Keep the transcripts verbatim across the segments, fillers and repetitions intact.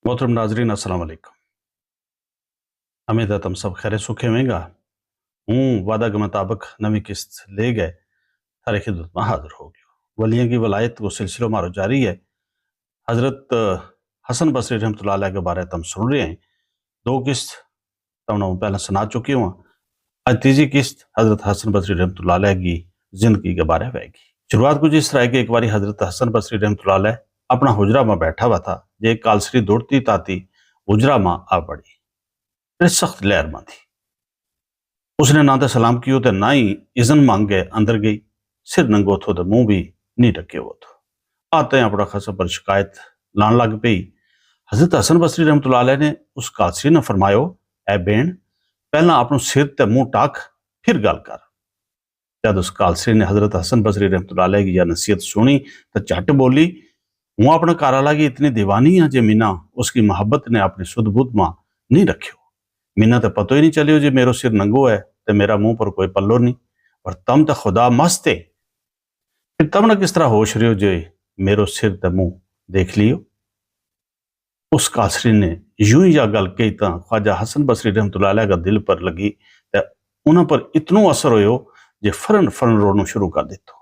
محترم ناظرین، السلام علیکم۔ امید ہے تم سب خیر سکھے ہوئیں گا۔ ہوں وعدہ کے مطابق نویں قسط لے گئے تھارے خدمت ما حاضر ہو گیو۔ ولیاں کی ولایت کو سلسلو مارو جاری ہے۔ حضرت حسن بصری رحمت اللہ علیہ کے بارے تم سن رہے ہیں۔ دو قسط تم نا پہلا سنا چکی ہوں۔ اج تیزی قسط حضرت حسن بصری رحمت اللہ علیہ کی زندگی کے بارے ہوئے گی۔ شروعات کچھ اس طرح ہے کہ ایک باری حضرت حسن بصری رحمت اللہ علیہ اپنا حجرہ ما بیٹھا ہوا تھا، جے ایک کالسری دوڑتی تاتی حجرہ ما آ پڑی۔ سخت لہر ما تھی۔ اس نے نہ تے سلام کیو تے نہ ہی اذن مانگ کے اندر گئی۔ سر ننگو تھو تے منہ بھی نہیں ڈھکیو ہو تھو۔ آتے ہیں اپنا خاصا پر شکایت لان لگ پئی۔ حضرت حسن بصری رحمت اللہ علیہ نے اس کالسری نا فرمایو، اے بین، پہلا اپنو سر تے منہ ٹاک، پھر گل کر۔ جد اس کالسری نے حضرت حسن بصری رحمت اللہ علیہ کی یا نصیحت سنی، تو جھٹ بولی، ہوں اپنا گھر والا کی اتنی دیوانی ہاں جے مینا اس کی محبت نے اپنی سدھ بدھ ما نہیں رکھیو۔ مینا تے پتو ہی نہیں چلیو جے میرو سر ننگو ہے، تے میرا منہ پر کوئی پلو نہیں۔ پر تم تے خدا مست ہے، پھر تم نا کس طرح ہوش رہیو جے میرو سر تے منہ دیکھ لیو؟ اس کالسری نے یوں ہی یا گل کہی تاں خواجہ حسن بصری رحمت اللہ علیہ کا دل پر لگی، تے انہاں پر اتنو اثر ہویو جے فرن فرن رونو شروع کر دیتو۔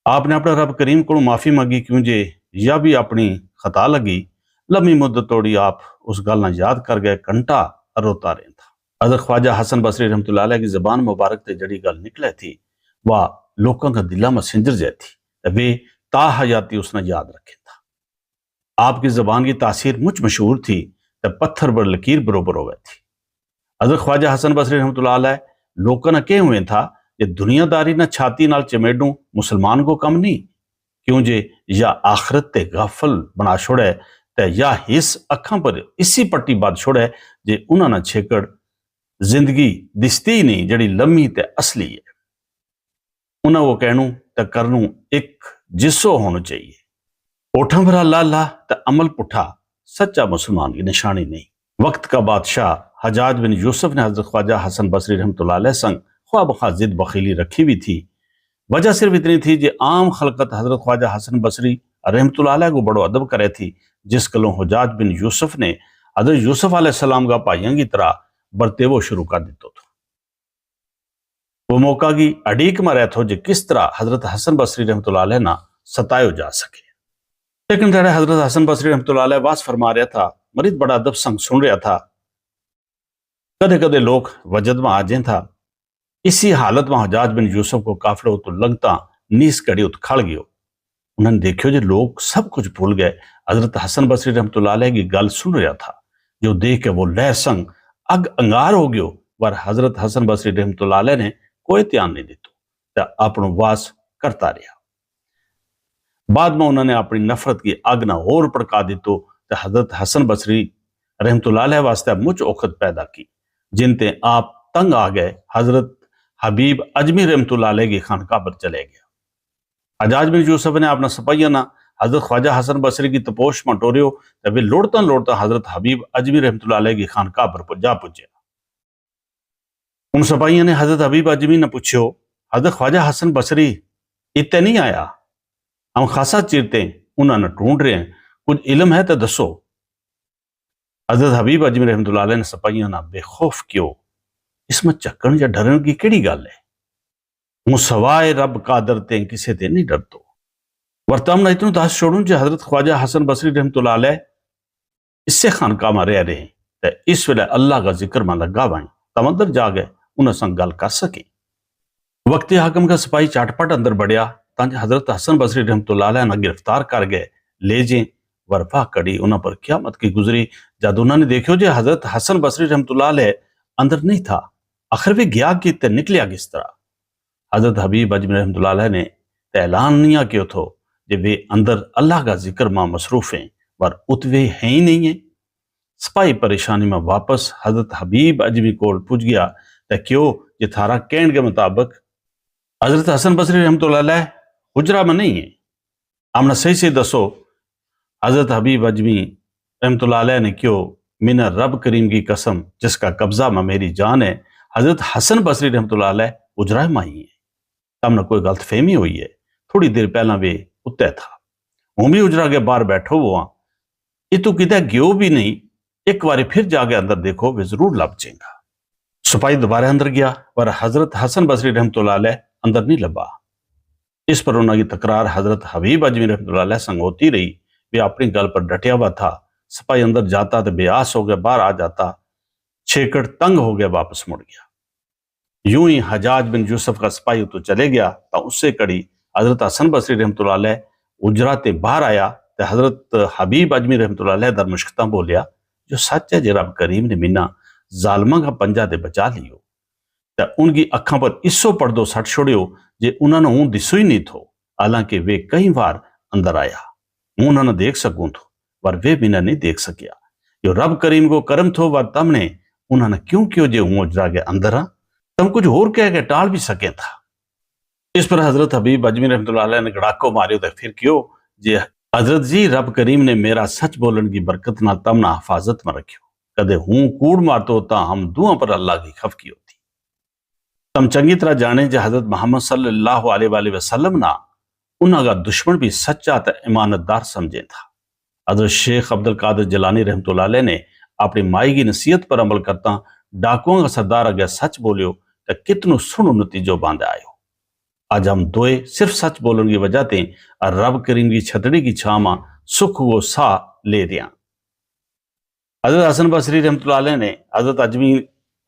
آپ نے اپنے رب کریم کو معافی مانگی، کیوں جے یا بھی اپنی خطا لگی۔ لمبی مدت توڑی آپ اس گل نا یاد کر گئے، گھنٹا روتا رہن تھا۔ اگر خواجہ حسن بصری رحمت اللہ علیہ کی زبان مبارک تے جڑی گل نکلے تھی، وہ لوکاں کا دلاں ما سنجر جائے تھی، تے ویہ تا حیاتی اس نا یاد رکھیں تھا۔ آپ کی زبان کی تاثیر مچ مشہور تھی، تے پتھر پر لکیر بروبر ہووے تھی۔ حضرت خواجہ حسن بصری رحمت اللہ علیہ لوکاں نا کہہ ہوئے تھا، یہ دنیا داری نا چھاتی نال چمیڈوں مسلمان کو کم نہیں، کیوں جے یا آخرت تے غافل بنا چھوڑے، تے یا حس اکھاں پر اسی پٹی بد چھوڑے، جے انہاں نا چھیکڑ زندگی دستی ہی نہیں جڑی لمحی تے اصلی ہے۔ انہاں کو کہنو تے کرنو ایک جسو ہونو چاہیے۔ اوٹھاں بھرا لالا تے عمل پٹھا سچا مسلمان کی نشانی نہیں۔ وقت کا بادشاہ حجاج بن یوسف نے حضرت خواجہ حسن بصری رحمت اللہ علیہ سنگ خواہ بخواہ ضد بخیلی رکھی ہوئی تھی۔ وجہ صرف اتنی تھی جے عام خلقت حضرت خواجہ حسن بصری رحمت اللہ علیہ کو بڑو ادب کرے تھی، جس کلوں حجاج بن یوسف نے حضرت یوسف علیہ السلام کا بھائیاں کی طرح برتیوو شروع کر دیتو تھو۔ وہ موقع کی اڈیک ما رہتو جے کس طرح حضرت حسن بصری رحمت اللہ علیہ نا ستایو جا سکے۔ لیکن تیرے حضرت حسن بصری رحمت اللہ علیہ واس فرما رہیا تھا، مریض بڑا ادب سنگ سن رہیا تھا۔ کدے کدے لوگ وجد ما آ جیں تھا۔ اسی حالت ما حجاج بن یوسف کو قافلو تو لنگتا نیس کڑی ات کھڑ گیو۔ انہاں نے دیکھیو جے لوگ سب کچھ بھول گئے۔ حضرت حسن بصری رحمت اللہ علیہ کی گل سن رہیا تھا، جو دیکھ کے وہ لہر سنگ اگ انگار ہو گیو۔ پر حضرت حسن بصری رحمت اللہ علیہ نے کوئی دھیان نہیں دیتو، تے اپنو واس کرتا رہیا۔ بعد ما انہاں نے اپنی نفرت کی اگ نا ہور پڑکا دیتو، تے حضرت حسن بصری رحمت اللہ علیہ واسطے مچ اوکھد پیدا کی، جن تے آپ تنگ آ گئے۔ حضرت حبیب عجمی رحمت اللہ علیہ کی خانقاہ پر چلے گیا۔ حجاج بن یوسف نے اپنا سپاہیاں نا حضرت خواجہ حسن بصری کی تپوش ما ٹوریو، تے ویہ لوڑتا لوڑتا حضرت حبیب عجمی رحمت اللہ علیہ کی خانقاہ پر جا پہنچیا۔ ان سپاہیاں نے حضرت حبیب عجمی نا پوچھیو، حضرت خواجہ حسن بصری اتے نہیں آیا؟ ہم خاصا چیر تے انہاں نا ڈھونڈ رہے ہیں، کچھ علم ہے تے دسو۔ حضرت حبیب عجمی رحمت اللہ علیہ نے سپاہیاں نا بے خوف کیو، اس ما چکن یا ڈرن کی کیڑی گل ہے؟ ہوں سوائے رب قادر تے کسے تے نہیں ڈرتو۔ ورتہ ہم نا اتنو دس چھوڑوں جے حضرت خواجہ حسن بصری رحمت اللہ علیہ اسے خانقاہ ما رہ رہے ہیں، تے اس ویلے اللہ کا ذکر ما لگا ہوئے ہیں، تم اندر جا گئے انہاں سنگ گل کر سکیں۔ وقتی حاکم کا سپاہی چاٹ پٹ اندر بڑیا، تاں جے حضرت حسن بصری رحمت اللہ علیہ نا گرفتار کر گئے لے جیں۔ ور واہ کڑی انہاں پر قیامت کی گزری، جد انہاں نے دیکھیو جے حضرت حسن بصری رحمت اللہ علیہ اندر نہیں تھا۔ آخر ویہ گیا کیتے، نکلیا کس طرح؟ حضرت حبیب عجمی رحمت اللہ علیہ نے تے اعلان نیا کیو تھو جے ویہ اندر اللہ کا ذکر ما مصروف ہیں، پر ات ویہ ہیں ہی نہیں ہیں۔ سپاہی پریشانی ما واپس حضرت حبیب عجمی کول پوچھ گیا، تے کیو جے تھارا کہن کے مطابق حضرت حسن بصری رحمت اللہ علیہ حجرہ ما نہیں ہیں۔ ہم نا صحیح صحیح دسو۔ حضرت حبیب عجمی رحمت اللہ علیہ نے کہیو، مینا رب کریم کی قسم جس کا قبضہ ما میری جان ہے، حضرت حسن بصری رحمت اللہ علیہ حجرہ ما ہی ہیں۔ تم نا کوئی غلط فہمی ہوئی ہے۔ تھوڑی دیر پہلاں ویہ اتے تھا۔ ہوں بھی حجرہ کے باہر بیٹھو ہوا۔ اتو کدے گیو بھی نہیں۔ ایک واری پھر جا کے اندر دیکھو، ویہ ضرور لب جیں گا۔ سپاہی دوبارہ اندر گیا، پر حضرت حسن بصری رحمت اللہ علیہ اندر نہیں لبا۔ اس پر انہاں کی تکرار حضرت حبیب اجمی رحمت اللہ علیہ سنگ ہوتی رہی۔ ویہ اپنی گل پر ڈٹیا ہوا تھا۔ سپاہی اندر جاتا تو بے آس ہو گیا، باہر آ جاتا، چھیکڑ تنگ ہو گیا، واپس مڑ گیا۔ یوں ہی حجاج بن یوسف کا سپاہی اتو چلے گیا، تاں اس سے کڑی حضرت حسن بصری رحمت اللہ علیہ اجرا تے باہر آیا، تے حضرت حبیب اجمی رحمت اللہ علیہ در مشکتاں بولیا، جو سچ ہے جے رب کریم نے منا ظالماں کا پنجا تے بچا لیو، تے ان کی اکھاں پر اسو پڑدو سٹ چھوڑیو، جے انہاں نے ہوں دسو ہی نہیں تھو، حالانکہ ویہ کئی وار اندر آیا، ہوں انہاں نے دیکھ سکوں تھو، پر ویہ منا نہیں دیکھ سکیا۔ جو رب کریم کو کرم تھو، پر تم نے انہاں نے کیوں کیو جے ہوں اجرا کے اندر ہاں؟ تم کچھ ہور کہہ کے ٹال بھی سکیں تھا۔ اس پر حضرت حبیب اجمی رحمت اللہ علیہ نے گڑاکو ماریو تے پھر کہیو، جے حضرت جی، رب کریم نے میرا سچ بولن کی برکت نال تم نا حفاظت ما رکھیو۔ کدے ہوں کوڑ مارتو تاں ہم دوہاں پر اللہ کی خفقی ہوتی۔ تم چنگی طرح جانے جے حضرت محمد صلی اللہ علیہ وآلہ وسلم نا انہاں کا دشمن بھی سچا تے امانت دار سمجھیں تھا۔ حضرت شیخ عبدالقادر جیلانی رحمت اللہ علیہ نے اپنی مائی کی نصیحت پر عمل کرتا ڈاکواں کا سردار اگے سچ بولیو، تے کتنو سنو نتیجو باندھے آیو۔ اج ہم دوئے صرف سچ بولن کی وجہ تے رب کریم کی چھتڑی کی چھاں ما سکھ کو ساہ لے رہیا۔ حضرت حسن بصری رحمت اللہ علیہ نے حضرت اجمی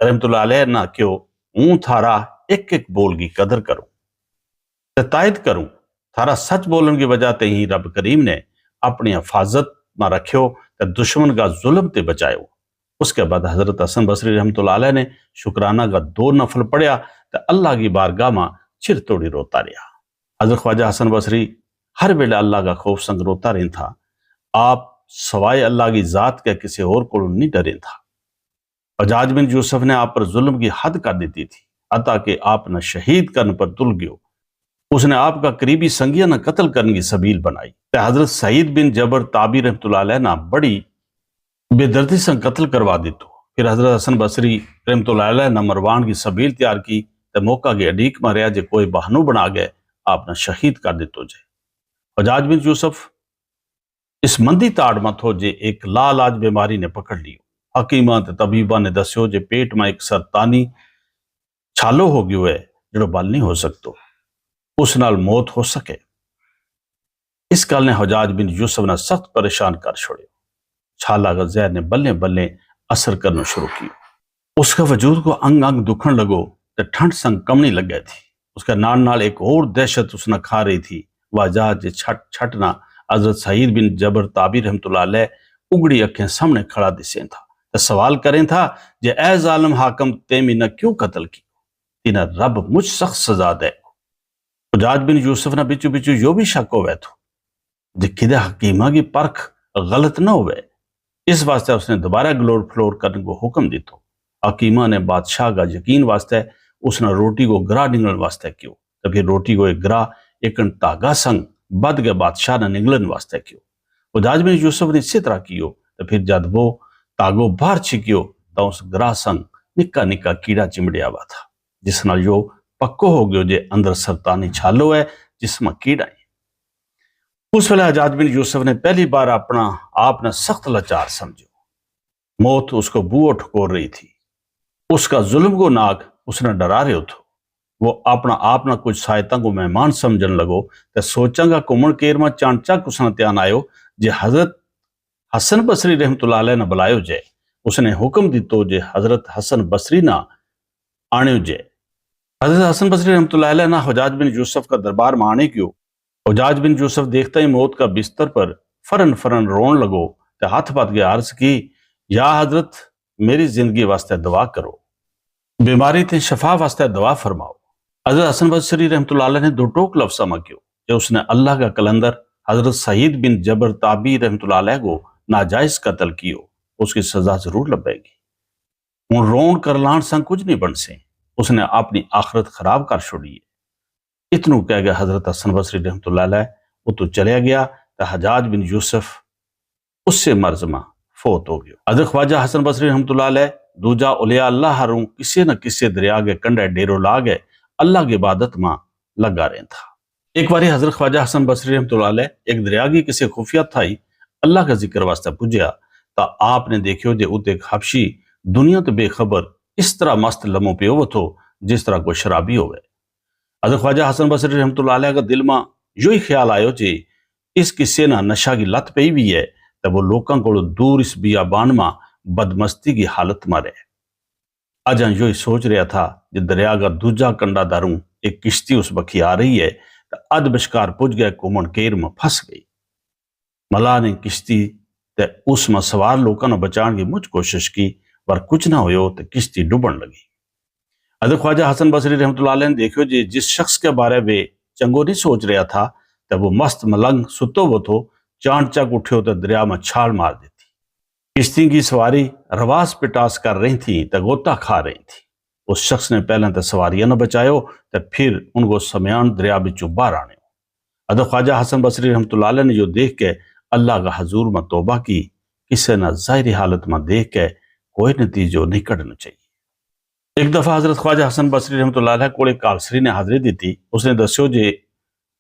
رحمت اللہ علیہ نا کہیو، ہوں تھارا ایک ایک بول کی قدر کروں، تے تائید کروں۔ تھارا سچ بولن کی وجہ تے ہی رب کریم نے اپنی حفاظت ما رکھیو، تے دشمن کا ظلم تے بچایو۔ اس کے بعد حضرت حسن بصری رحمت اللہ علیہ نے شکرانہ کا دو نفل پڑھیا، تے اللہ کی بارگاہ ما چر توڑی روتا رہیا۔ حضرت خواجہ حسن بصری ہر ویلے اللہ کا خوف سنگ روتا رہن تھا۔ آپ سوائے اللہ کی ذات کے کسے ہور کو نہیں ڈرین تھا۔ حجاج بن یوسف نے آپ پر ظلم کی حد کر دیتی تھی، حتیٰ کہ آپ نا شہید کرن پر تل گیو۔ اس نے آپ کا قریبی سنگیاں نا قتل کرن کی سبیل بنائی، تے حضرت سعید بن جبر تابی رحمت اللہ علیہ نا بڑی بے دردی سنگ قتل کروا دیتو۔ پھر حضرت حسن بصری رحمت اللہ علیہ نا مروان کی سبیل تیار کی، تے موقع کے اڈیک ما رہیا جے کوئی بہانو بنا گئے آپ نا شہید کر دیتو جے۔ حجاج بن یوسف اس مندی تاڑ ما تھو جے ایک لا علاج بیماری نے پکڑ لیو۔ حکیماں تے طبیباں نے دسیو جے پیٹ ما ایک سرطانی چھالو ہو گیو ہے، جڑو بل نہیں ہو سکتو، اس نال موت ہو سکے۔ اس گل نے حجاج بن یوسف نا سخت پریشان کر چھوڑیو۔ چھالا کا زہر نے بلے بلے اثر کرنا شروع کیو۔ اس کا وجود کو انگ انگ دکھن لگو، تے ٹھنڈ سنگ کمنی لگ گئے تھی۔ اس کا نال نال ایک اور دہشت اس نا کھا رہی تھی۔ واجہ جے چھٹ چھٹ نا حضرت سعید بن جبر تابی رحمت اللہ علیہ اگڑی اکھیں سامنے کھڑا دسیں تھا، تے سوال کریں تھا، جے اے ظالم حاکم، تے مینا کیوں قتل کی؟ تینا رب مجھ سخت سزا دے۔ حجاج بن یوسف نا بچو بچو یوہ بھی شک ہووے تھو جے کدے حکیماں کی پرکھ غلط نہ ہووے۔ اس واسطے اس نے دوبارہ گلور پھلور کرن کو حکم دیتو۔ حکیماں نے بادشاہ کا یقین واسطے اس نا روٹی کو گراہ نگلن واسطے کیو۔ تے پھر روٹی کو ایک گراہ ایک انت دھاگا سنگ بدھ کے بادشاہ نا نگلن واسطے کیو۔ حجاج بن یوسف نے اسی طرح کیو۔ تے پھر جد وہ دھاگو باہر چھکیو، تاں اس گراہ سنگ نکا نکا کیڑا چمڑیا ہوا تھا، جس نال یوہ پکو ہو گیو جے اندر سرطانی چھالو ہے، جس ما کیڑا ہیں۔ اس ویلے حجاج بن یوسف نے پہلی بار اپنا آپ نا سخت لاچار سمجھیو۔ موت اس کو بوہو ٹھکور رہی تھی۔ اس کا ظلم کو ناک اس نا ڈرا رہیو تھو۔ وہ اپنا آپ نا کچھ سایتاں کو مہمان سمجھن لگو، تے سوچاں کا کمن کیر ما چانچک اس نا تیان آیو جے حضرت حسن بصری رحمت اللہ علیہ نا بلایو جے۔ اس نے حکم دیتو جے حضرت حسن بصری نا آنیو جے۔ حضرت حسن بصری رحمت اللہ علیہ نا حجاج بن یوسف کا دربار ما آنے کیو۔ حجاج بن یوسف دیکھتا ہی موت کا بستر پر فرن فرن رون لگو، تے ہتھ پت کے عرض کی، یا حضرت، میری زندگی واسطے دعا کرو، بیماری تے شفا واسطے دعا فرماؤ۔ حضرت حسن بصری رحمت اللہ علیہ نے دو ٹوک لفظاں ما کیو کہ اس نے اللہ کا قلندر حضرت سعید بن جبر تابی رحمت اللہ علیہ کو ناجائز قتل کیو، اس کی سزا ضرور لبھے گی۔ ہوں رون کرلان سنگ کچھ نہیں بنسیں، اس نے اپنی آخرت خراب کر چھوڑی ہے۔ اتنو کہہ کے حضرت حسن بصری رحمت اللہ علیہ اتو چلیا گیا، تے حجاج بن یوسف اس سے مرض ما فوت ہو گیو۔ حضرت خواجہ حسن بصری رحمت اللہ علیہ دوجا اولیاء اللہ ہاروں کسے نہ کسے دریا کے کنڈے ڈیرو لا گئے اللہ کی عبادت ما لگا رہن تھا۔ ایک واری حضرت خواجہ حسن بصری رحمت اللہ علیہ ایک دریا کی کسے خفیہ تھائی اللہ کا ذکر واسطے پجیا، تاں آپ نے دیکھیو جے ات ایک حبشی دنیا تو بے خبر اس طرح مست لمو پیو وو تھو، جس طرح کوئی شرابی ہووے۔ حضرت خواجہ حسن بصری رحمت اللہ علیہ کا دل ما یوہی خیال آیو جے اس قصے نا نشہ کی لت پئی وی ہے، تاں وہ لوکاں کولوں دور اس بیابان ما بدمستی کی حالت ما رہے۔ اجاں یوہی سوچ رہیا تھا جے دریا کا دوجا کنڈا دھاروں ایک کشتی اس بکھی آ رہی ہے، تاں ادھ بشکار پج گئے کومن کیر ما پھس گئی۔ ملاح نے کشتی تے اس ما سوار لوکاں نا بچان کی مچ کوشش کی، پر کچھ نہ ہویو تے کشتی ڈبن لگی۔ حضرت خواجہ حسن بصری رحمت اللہ علیہ نے دیکھیو جے جس شخص کے بارے ویہ چنگو نہیں سوچ رہیا تھا، تے وہ مست ملنگ ستو وو تھو، چانڈ چک اٹھیو تے دریا ما چھال مار دیتی۔ کشتی کی سواری رواس پٹاس کر رہی تھی تے غوطہ کھا رہی تھی۔ اس شخص نے پہلاں تے سواریاں نا بچایو، تے پھر ان کو سمیان دریا بچوں باہر آنیو۔ ادو خواجہ حسن بصری رحمت اللہ علیہ نے یوہ دیکھ کے اللہ کا حضور ما توبہ کی۔ کسے نا ظاہری حالت ما دیکھ کے کوئی نتیجو نہیں کڈھنو چاہیے۔ ایک دفعہ حضرت خواجہ حسن بصری رحمت اللہ علیہ کول ایک کالسری نے حاضری دتی۔ اس نے دسیو جے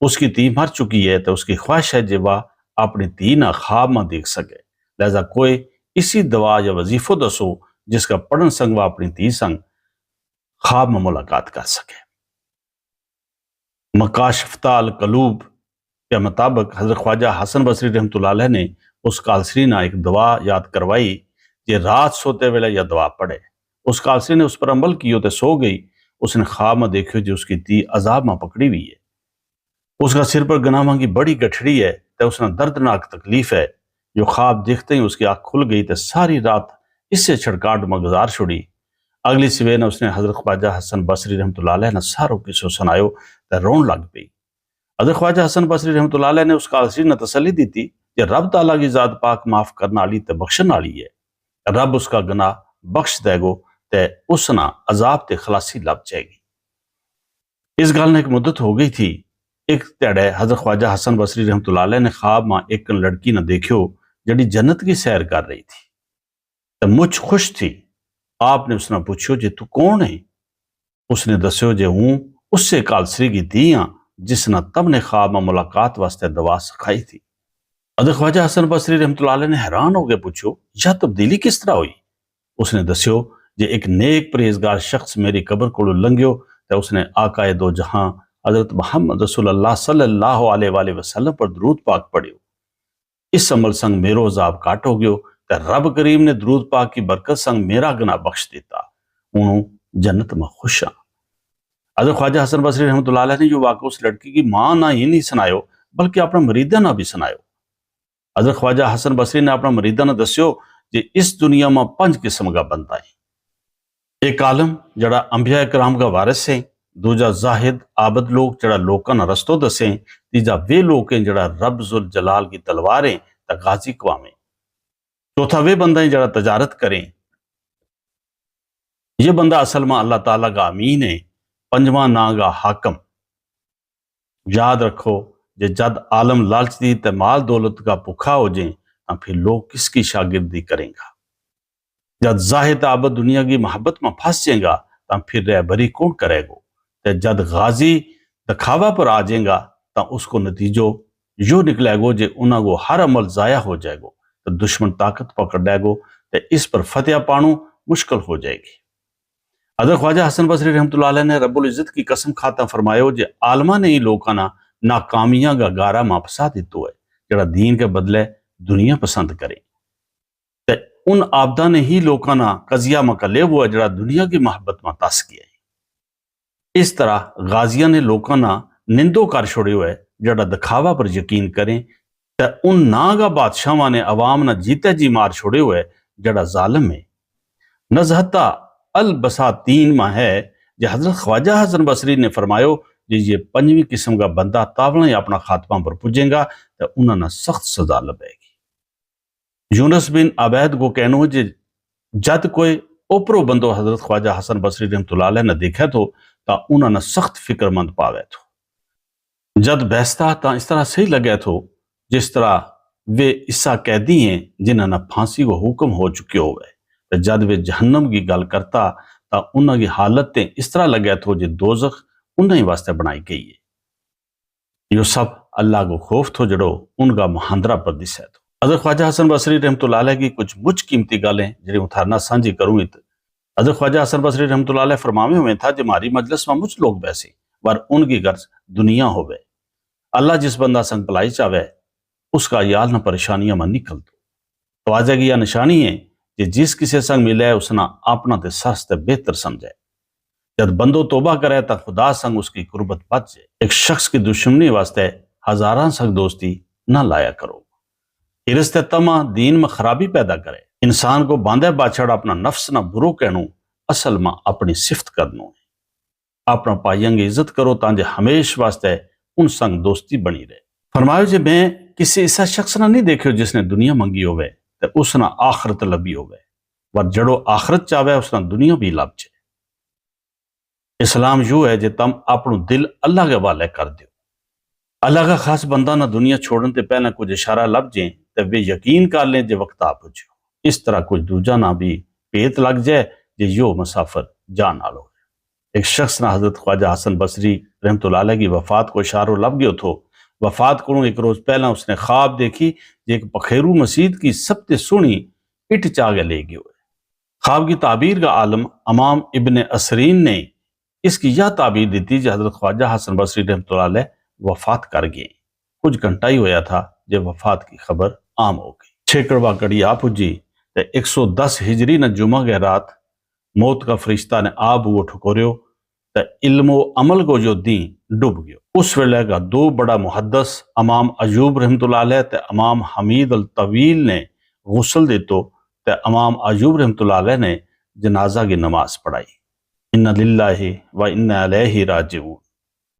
اس کی تھی مر چکی ہے، تو اس کی خواہش ہے جے واہ اپنی تھی نا خواب ما دیکھ سکے۔ لہذا کوئی اسی دوا یا وظیفو دسو، جس کا پڑھن سنگ واہ اپنی تھی سنگ خواب ما ملاقات کر سکے۔ مکاشفتا القلوب کے مطابق حضرت خواجہ حسن بصری رحمت اللہ علیہ نے اس کالسری نا ایک دوا یاد کروائی، جے رات سوتے ویلے یا دوا پڑھے۔ اس کالسری نے اس پر عمل کیو تے سو گئی۔ اس نے خواب ما دیکھیو جے اس کی تھی عذاب ما پکڑی ہوئی ہے۔ اس کا سر پر گناہواں کی بڑی گٹھڑی ہے، تے اس نا دردناک تکلیف ہے۔ یوہ خواب دیکھتے ہی اس کی اکھ کھل گئی تے ساری رات اس سے چھڑکاٹ ما گزار چھوڑی۔ اگلی سویر نا اس نے حضرت خواجہ حسن بصری رحمت اللہ علیہ نا سارو قصو سنایو، تے رون لگ پئی۔ حضرت خواجہ حسن بصری رحمت اللہ علیہ نے اس کالسری نا تسلی دتی کہ رب تعالی کی ذات پاک معاف کرن آلی تے بخشن آلی ہے۔ رب اس کا گناہ بخش دے گو، تے اس نا عذاب تے خلاصی لب جائے گی۔ اس گل نا ایک مدت ہو گئی تھی۔ ایک تیہڑے حضرت خواجہ حسن بصری رحمت اللہ علیہ نے خواب ما ایک لڑکی نا دیکھیو، جڑی جنت کی سیر کر رہی تھی تے مچ خوش تھی۔ آپ نے اس نا پوچھیو جے تو کون ہے؟ اس نے دسیو جے ہوں اس سے کالسری کی دھی ہاں، جس نا تم نے خواب ما ملاقات واسطے دوا سکھائی تھی۔ ادو خواجہ حسن بصری رحمت اللہ علیہ نے حیران ہو کے پوچھیو، یا تبدیلی کس طرح ہوئی؟ اس نے دسیو جے ایک نیک پرہیزگار شخص میری قبر کولوں لنگھیو، تے اس نے آقائے دو جہاں حضرت محمد رسول اللہ صلی اللہ علیہ وسلم پر درود پاک پڑھیو۔ اس عمل سنگ میرو عذاب کٹ ہو گیو، تے رب کریم نے درود پاک کی برکت سنگ میرا گناہ بخش دیتا۔ ہوں جنت ما خوش ہاں۔ حضرت خواجہ حسن بصری رحمت اللہ علیہ نے یوہ واقعو اس لڑکی کی ماں نا ہی نہیں سنایو، بلکہ اپنا مریداں نا بھی سنایو۔ حضرت خواجہ حسن بصری نے اپنا مریداں نا دسیو جے اس دنیا ما پنج قسم کا بندہ ہے۔ ایک عالم جڑا انبیاء کرام کا وارث ہے، دوجا زاہد عابد لوک جڑا لوکاں نا رستو دسیں، تیجا ویہ لوک ہیں جڑا رب ذوالجلال کی تلوار ہیں، تے غازی قوام ہیں۔ چوتھا ویہ بندہ ہیں جڑا تجارت کریں۔ یہ بندہ اصل ما اللہ تعالی کا امین ہیں۔ پنجواں ناں کا حاکم۔ یاد رکھو، جے جد عالم لالچ دی تے مال دولت کا پکھا ہو جیں، تاں پھر لوگ کس کی شاگردی کریں گا؟ جد زاہد عابد دنیا کی محبت ما پھنس جیں گا، تاں پھر رہبری کون کرے گو؟ تے جد غازی دکھاوا پر آ جیں گا، تاں اس کو نتیجو یوہ نکلے گو جے انہاں کو ہر عمل ضائع ہو جائے گو، تے دشمن طاقت پکڑ لے گو، تے اس پر فتح پانو مشکل ہو جائے گی۔ حضرت خواجہ حسن بصری رحمت اللہ علیہ نے رب العزت کی قسم کھاتا فرمایو جے عالماں نے ہی لوکاں نا ناکامیاں کا گارا ما پھسا دیتو ہے، جڑا دین کے بدلے دنیا پسند کریں۔ تے ان عابداں نے ہی لوکاں نا قضیہ ما کلے وہ ہے جڑا دنیا کی محبت ما تس گیا ہے۔ اس طرح غازیاں نے لوکاں نا نندو کر چھوڑیو ہے، جڑا دکھاوا پر یقین کریں، تے ان ناں کا بادشاہواں نے عوام نا جیتے جی مار چھوڑیو ہے، جڑا ظالم ہے۔ نزہتا البساتین ما ہے جے حضرت خواجہ حسن بصری نے فرمایو جے یہ پنجویں قسم کا بندہ تاولاں ہی اپنا خاتمہ پر پجیں گا، تے انہاں نا سخت سزا لبھے گی۔ یونس بن عبید کو کہنو ہے جے جد کوئی اوپرو بندو حضرت خواجہ حسن بصری رحمت اللہ علیہ نا دیکھے تھو، تاں انہاں نا سخت فکر مند پاوے تھو۔ جد بہستا تاں اس طرح صحیح لگے تھو، جس طرح ویہ اسا قیدی ہیں جنہاں نا پھانسی کو حکم ہو چکیو ہووے، تے جد ویہ جہنم کی گل کرتا، تاں انہاں کی حالت تے اس طرح لگے تھو جے دوزخ انہاں ہی واسطے بنائی گئی ہے۔ یوہ سب اللہ کو خوف تھو جڑو ان کا مہاندرا پر دسے تھو۔ حضرت خواجہ حسن بصری رحمت اللہ علیہ کی کچھ مچ قیمتی گالیں جڑی اتھارنا سانجھی کروں ات۔ حضرت خواجہ حسن بصری رحمت اللہ علیہ فرماوے ہوئے تھا جے ہماری مجلس ما مچ لوگ بیسی، پر ان کی غرض دنیا ہووے۔ اللہ جس بندہ سنگ بھلائی چاہوے، اس کا یال نہ پریشانیاں ما نکل دو۔ توازے کی یا نشانی ہے، جے جس کسے سنگ ملے اس نا اپنا تے سرس تے بہتر سمجھے۔ جد بندو توبہ کرے تاں خدا سنگ اس کی قربت بچ جائے۔ ایک شخص کی دشمنی واسطے ہزاراں سنگ دوستی نہ لایا کرو۔ ارس تے تما دین ما خرابی پیدا کرے۔ انسان کو باندھے باچھڑ اپنا نفس نا برو کہنو، اصل ما اپنی صفت کرنو ہے۔ اپنا پائیاں کی عزت کرو تاں جے ہمیش واسطے ان سنگ دوستی بنی رہے۔ فرمایو جے میں کسے ایسا شخص نا نہیں دیکھیو جس نے دنیا منگی ہووے تے اس نا آخرت لبھی ہووے، ور جڑو آخرت چاہوے اس نا دنیا بھی لب جے۔ اسلام یوہ ہے جے تم اپنو دل اللہ کے حوالے کر دیو۔ اللہ کا خاص بندہ نا دنیا چھوڑن تے پہلاں کچھ اشارہ لب جیں تے ویہ یقین کر لیں جے وقت آ پجیو۔ اس طرح کچھ دوجہ نا بھی پیت لگ جائے جے یوہ مسافر جان آلو ہے۔ ایک شخص نا حضرت خواجہ حسن بصری رحمت اللہ علیہ کی وفات کو اشارو لب گیو تھو۔ وفات کو ایک روز پہلاں اس نے خواب دیکھی جے ایک پخیرو مسیت کی سب تے سونی اٹ چاہ کے لے گیو ہے۔ خواب کی تعبیر کا عالم امام ابن اسرین نے اس کی یا تعبیر دیتی جے حضرت خواجہ حسن بصری رحمت اللہ علیہ وفات کر گئے۔ کچھ گھنٹا ہی ہویا تھا جے وفات کی خبر عام ہو گئی۔ چھیکڑ واکڑی آ پجی تے ایک سو دس ہجری نا جمعہ کے رات موت کا فرشتہ نے آ بوو ٹھکوریو تے علم و عمل کو یوہ دین ڈب گیو۔ اس ویلے کا دو بڑا محدث امام ایوب رحمت اللہ علیہ تے امام حمید الطویل نے غسل دیتو تے امام ایوب رحمت اللہ علیہ نے جنازہ کی نماز پڑھائی۔ ان للہ و ان الیہ راجعون۔